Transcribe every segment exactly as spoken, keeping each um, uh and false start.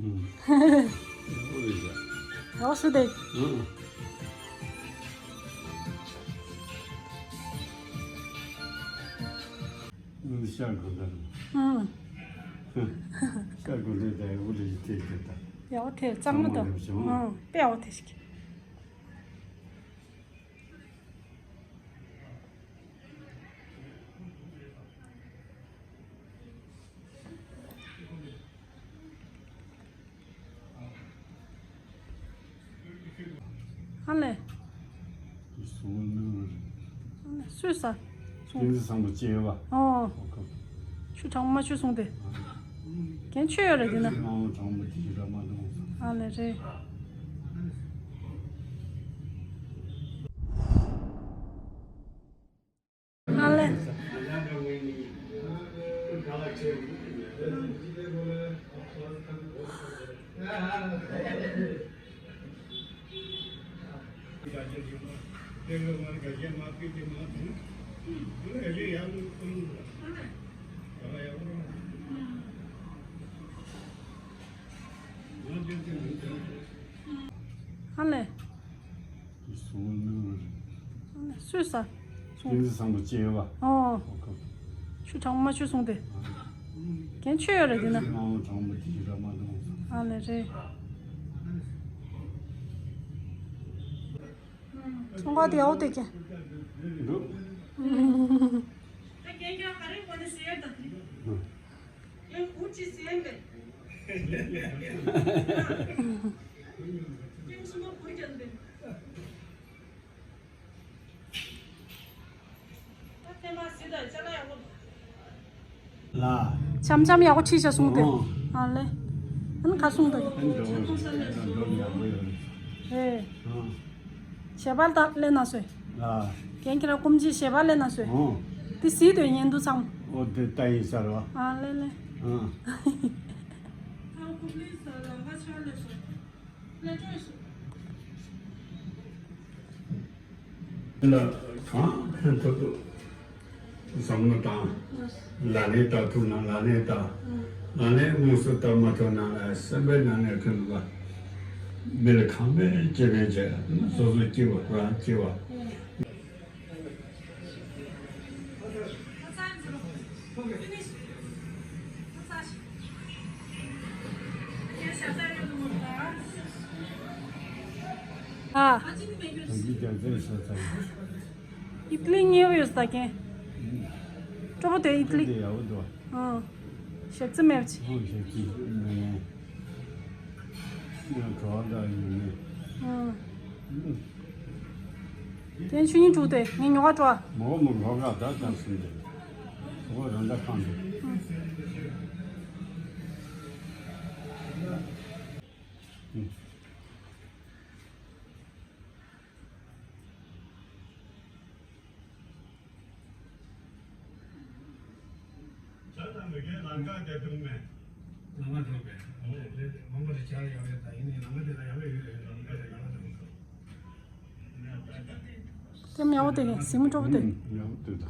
ཨུ་རེད་ཤག་ཡག་ཤོས་དེ། ཨུ། ཨུ་ཤག་གོ་ད། ཨུ། ཤག་གོ་ད་ད་ཨུ་རེད་ཤག་དེ་དེ་ད། ཡག་པོ་དེ་གཙང་མ་ད། ཨུ་དཔེ་ཡག་པོ་དེ་ཞིག་ཧ་ལས། སུས་ཟ། སུས། ཀུན་གཟིགས་བཟང་པོ་སྐྱེས་པ། ཨོ། ཆུ་གྲང་མོ་མ་མཆོད་གསུངས་ཏེ། རྒན་མཆོད་ཡོད་རེད་དེ་ན། ཨ་ལས་རེད། ཨ་ལས། ཨ་ལས། སུས་ཟ། ཀུན་གཟིགས་བཟང་པོ་སྐྱེས་པ། ཨོ། ཆུ་གྲང་མོ་མ་མཆོད་གསུངས་ཏེ། རྒན་མཆོད་ཡོད་རེད་དེ་ན། ཨ་ལས་རེད། ཚོང་ཁང་དེ་ཡག་པོ་དེ་ཀྱེ། འདུག་ལ། འཆམ་འཆམ་ཡག་པོ་ཁྲིད་བྱ་གསུངས་ཏེ། ཨོ། ཨ་ལས། ཨ་ནི་ཁ་གསུངས་ཏེ། ཨ་ནི་འགྲོ་འགྲོ་ཡག་པོ་ཡོད་རེད། ཨེ། ཨོ། ཞལ་པར་དག་ལེན་གནང་སོང་། ལ། རྒན་ཁྱེད་རང་སྐུ་མཁྱེན་ཞལ་པར་ལེན་གནང་སོང་། ཨོ། དེ་གཟིགས་དོན་ཉན་འདུག་ཚང་མ། ཨོ་དེ་ལྟ་ཡིན་ས་རེད་བ། ཨ་ལས་ལས། ཨོ། ལ་གང་ཕན་ཐོགས་འདུག་བསམ་བློ་བཏང་། ལག་ལེན་བསྟར་ཐུབ་ན་ལག་ལེན་བསྟར། ལག་ལེན་དངོས་སུ་བསྟར་མ་ཐུབ་ན་ལ་སེམས་པའི་ནང་ནས་ཁོན་པ། མི་ལ་གང་ཕན་སྐྱེ་ཕན་བྱས་སོ་སོ་སྐྱིད་པ་རང་སྐྱིད་པ། ཨ། ཨི་ཏི་ལི་ཉེ་བོ་ཡོད་ས་ཀྱེ། སྤྲོ་པོ་དེ་ཨི་ཏི་ལི། ཨ། ཞག་རྩི་མེད་པ་ཅི། ཨ། དེ་ཆུ་ཉིན་དྲུག་དེ་ངས་ཉོ་ག་འགྲོ་ཨ། མོ་མོ་ལོག་ག་ད་ད་སུན་དེ། འོ་རང་ད་ཁང་དེ། ཆ་ཚང་མི་རྒན་ལང་ཀ་དེ་བཏུང་མེད། ལང་ཀ་བཏུང་མེད། ཨོ་དེ་དེ་མང་པོ་དེ་ཆ་ཡག་ཡོད་ད་ཡིན་ནའི་ལང་ཀ་དེ་ལ་ཡག་ཡོད་ཡོད་ཡོད་ལང་ཀ་དེ་ལང་ཀ་དེ་མང་པོ། དེ་མི་ཡག་པོ་དེ་གཟིགས་མོ་སྤྲོ་པོ་དེ། ཡག་པོ་དེ་ད།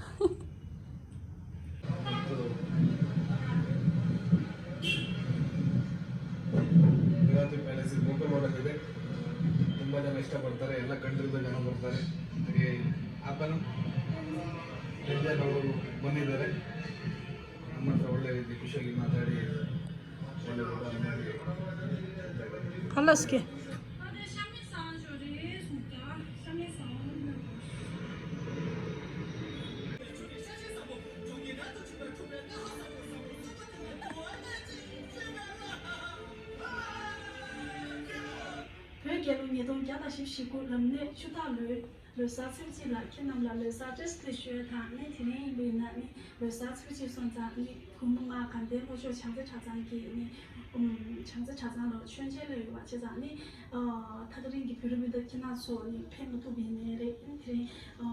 ಗುಜರಾತಿ ಪ್ಯಾಲೇಸ್ ಗೋಕುಲ್ ಹೋಟೆಲ್ ಇದೆ. ತುಂಬ ಜನ ಇಷ್ಟಪಡ್ತಾರೆ, ಎಲ್ಲ ಕಂಟ್ರಿದ ಜನ ಬರ್ತಾರೆ. ಹಾಗೆ ಆತನು ಇಂಡಿಯಾದವರು ಬಂದಿದ್ದಾರೆ, ನಮ್ಮ ಹತ್ರ ಒಳ್ಳೆ ರೀತಿ ಖುಷಿಯಾಗಿ ಮಾತಾಡಿ ಒಳ್ಳೆ ಊಟ ಮಾಡಿ. ཕར་ལ་སྐྱེ། བོད་རྒྱལ་ལོ་ཉིས་སྟོང་བརྒྱ་དང་བཞི་བཅུ་ཞེ་དགུ་ལམ་སྣེ་ཆུ་སྟག་ལོའི་ལོ་གསར་ཚེས་གཅིག་ལ་ཁྱེད་རྣམས་ལ་ལོ་གསར་བཀྲ་ཤིས་བདེ་ལེགས་ཞུ་ཡ་དང་ནི། དེ་རིང་ཡིན་པ་ཡིན་ན་ནི་ལོ་གསར་ཚེས་གཅིག་སོང་ཙང་ནི་གུས་མོ་ང་དགའ་ལྡན་ལྷོ་ཕྱོགས་བྱང་རྩེ་གྲྭ་ཚང་གི་ནི་ཨུམ་བྱང་རྩེ་གྲྭ་ཚང་ལ་མཆོད་མཇལ་ལ་ཡོད་པ་བྱས་ཙང་ནི། ཨ་ཐག་རིང་གི་བོད་རིགས་སྤུན་ཟླ་ཁྱེད་རྣམ་ཚོ་ནི་ཕེབས་མ་ཐུབ་པ་ཡིན་ནའི་རེད། དེ་རིང་ཨ་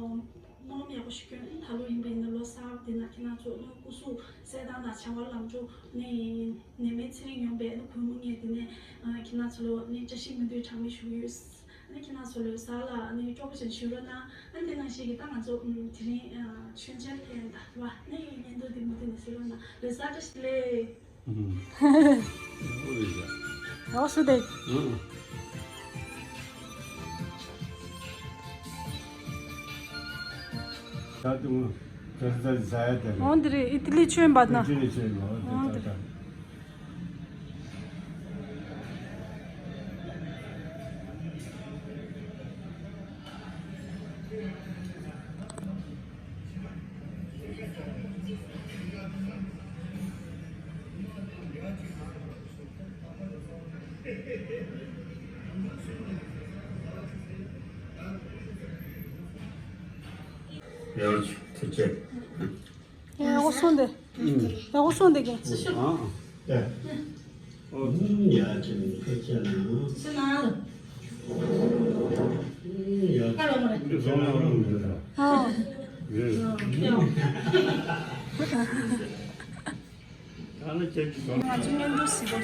སྨོན་ལམ་ཡག་པོ་ཞིག་སྐྱོན། ད་ལོ་ཡིན་པ་ཡིན་ན་ལོ་གསར་དེ་ན་ཁྱེད་རྣམ་ཚོ་ནི་སྐུ་གཟུགས་གསལ་ཐང་དང་བྱ་བ་ལམ་འགྲོ་ནི་ནད་མེད་ཚེ་རིང་ཡོང་བའི་ནི་གུས་མོ་ངས་དེ་ནས་ཨ་ཁྱེད་རྣམ་ཚོ་ལ་ནི་བཀྲ་ཤིས་སྨོན་འདུན་གྲངས་མེད་ཞུ་གི་ཡོད། ཨ་ནི་ཁྱེད་རྣམ་ཚོ་ལོ་གསར་ལ་ཨ་ནི་སྤྲོ་པོ་ཅན་ཞུ་རོགས་གནང་། ཨ་ནི་དེ་ནང་བཞིན་གྱི་ད་ང་ཚོ་ཨུམ་དེ་རིང་ཨ་མཆོད་མཇལ་ཕེབས་ཡིན་ད་བ། ཨ་ནི་བརྙན་ཐུང་འདི་མུ་མཐུད་ནས་གཟིགས་རོགས་གནང་། ལོ་གསར་བཀྲ་ཤིས་བདེ་ལེགས། ཨུམ། ཨོ་ཡ། ཨོ་སུ་དེ། ད་དུང་དེར་དེར་ཟ་ཡ་དེ་རེད། འོང་འདི་རེད། ཨི་ཏི་ལི་ཆོས་པ་ན། ཨི་ཏི་ལི་ཆོས་པ། འོ་དེ་འོང་ད་འདི་ད། རེད། ཡང་ཐུགས་རྗེ་ཆེ། ཡང་འོ་སོང་དེ། ཡང་འོ་སོང་དེ་གི། ཨ། ཨོ། ཡ་ཅིན་ཕེ་ཁྱེད་ན། ཨ། ང་ཚོ་སྙན་སྒྲོན་ཞུ་བ།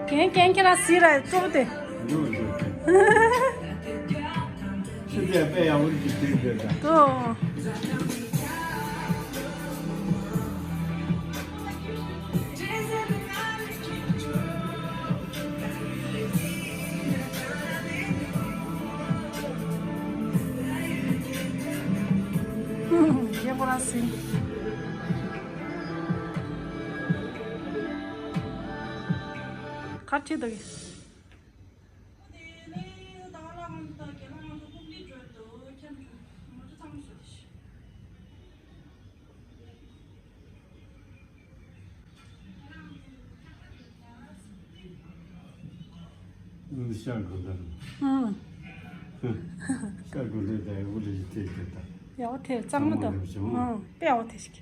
རྒན་རྒན་ཁྱེད་རང་གཟིགས་ར་གཙོ་བོ་དེ། ཆུ་ཚོད་དཔེ་ཡག་པོ་ཅིག་བྲིས་འདུག་ད། ཨོ། རྒན་ཁོ་རང་ཟིན། གར་ཁྲིད་འདུག་གི། ཤར་དགོས་འདྲ། ཨང་། ཤར་དགོས་འདྲ་དང་འུ་ལས་ཐེ་གི་ད། ཡག་པོ་ཐེ་གཙང་མ་དང་། ཨང་། དཔེ་ཡག་པོ་ཐེ་ཞིག